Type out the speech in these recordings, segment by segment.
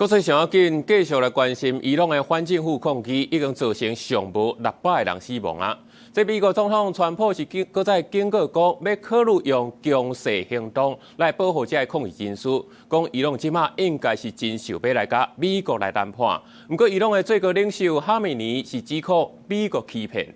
國際上要緊，繼續來關心伊朗的反政府抗議已經造成上無600個人死亡啊！這美國總統川普是閣再警告講，欲考慮用強勢行動來保護這个抗議人士，講伊朗這馬應該是真想欲來佮美國來談判。毋過伊朗的最高領袖哈梅尼是指控美國欺騙。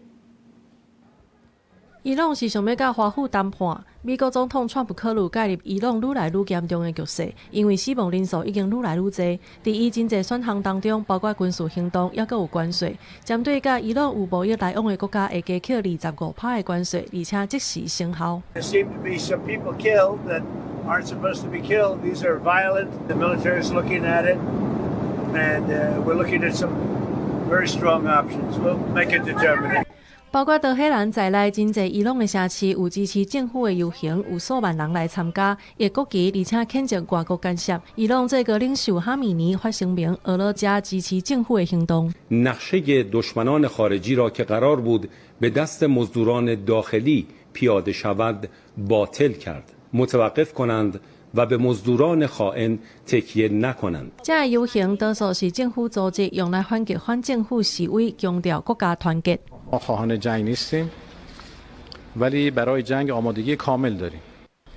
伊朗是想欲佮華府談判，美國總統川普考慮介入伊朗愈來愈嚴重的局勢，因為死亡人數已經愈來愈濟。佇伊真濟選項當中，包括軍事行動，抑閣有關稅，針對佮伊朗有貿易來往的國家會加課25%的關稅，而且即時生效。 There seem to be some people killed that aren't supposed to be killed. These are violent. The military is looking at it, and we're looking at some very strong options. We'll make a determination. 包括德黑蘭在內，真濟伊朗的城市有支持政府的遊行，有數萬人來參加。挹國旗，而且譴責外國干涉。伊朗最高領袖哈米尼發聲明，呵咾遮支持政府的行動。 نقشه دشمنان خارجی را که قرار بود به دست مزدوران داخلی پیاده شود باطل کرد متوقف کنند و به مزدوران خائن تکیه نکنند。這个遊行多數是政府組織用來反擊反政府示威，強調國家團結。 ما خواهان جنگ نیستیم ولی برای جنگ آمادگی کامل داریم.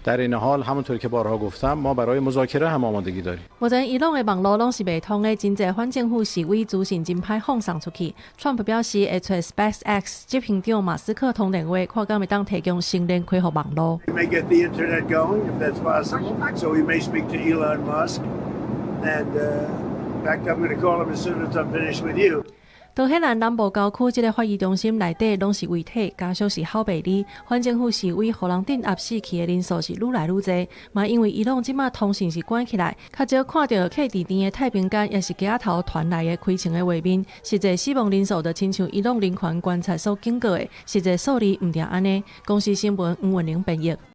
در عین حال همونطور که بارها گفتم ما برای مذاکره هم آمادگی داریم。目前伊朗的網路攏是袂通的，真濟反政府示威資訊真歹放送出去。川普表示會揣 SpaceX 執行長馬斯克通電話，看敢會當提供星鏈恢復網路。 We may get the internet going if that's possible. So we may speak to Elon Musk. And in fact, I'm going to call him as soon as I'm finished with you. 德黑蘭南部郊區這个法醫中心內底攏是遺體，家屬是哭袂離。反政府示威，予人鎮壓死去的人數是愈來愈濟。嘛，因為伊朗這馬通訊是關起來，較少看著客佇甜的太平間，抑是街仔頭傳來的開槍的畫面。實際死亡人數就親像伊朗人權觀察所警告的，實際數字毋定按呢。公視新聞吳文玲編譯。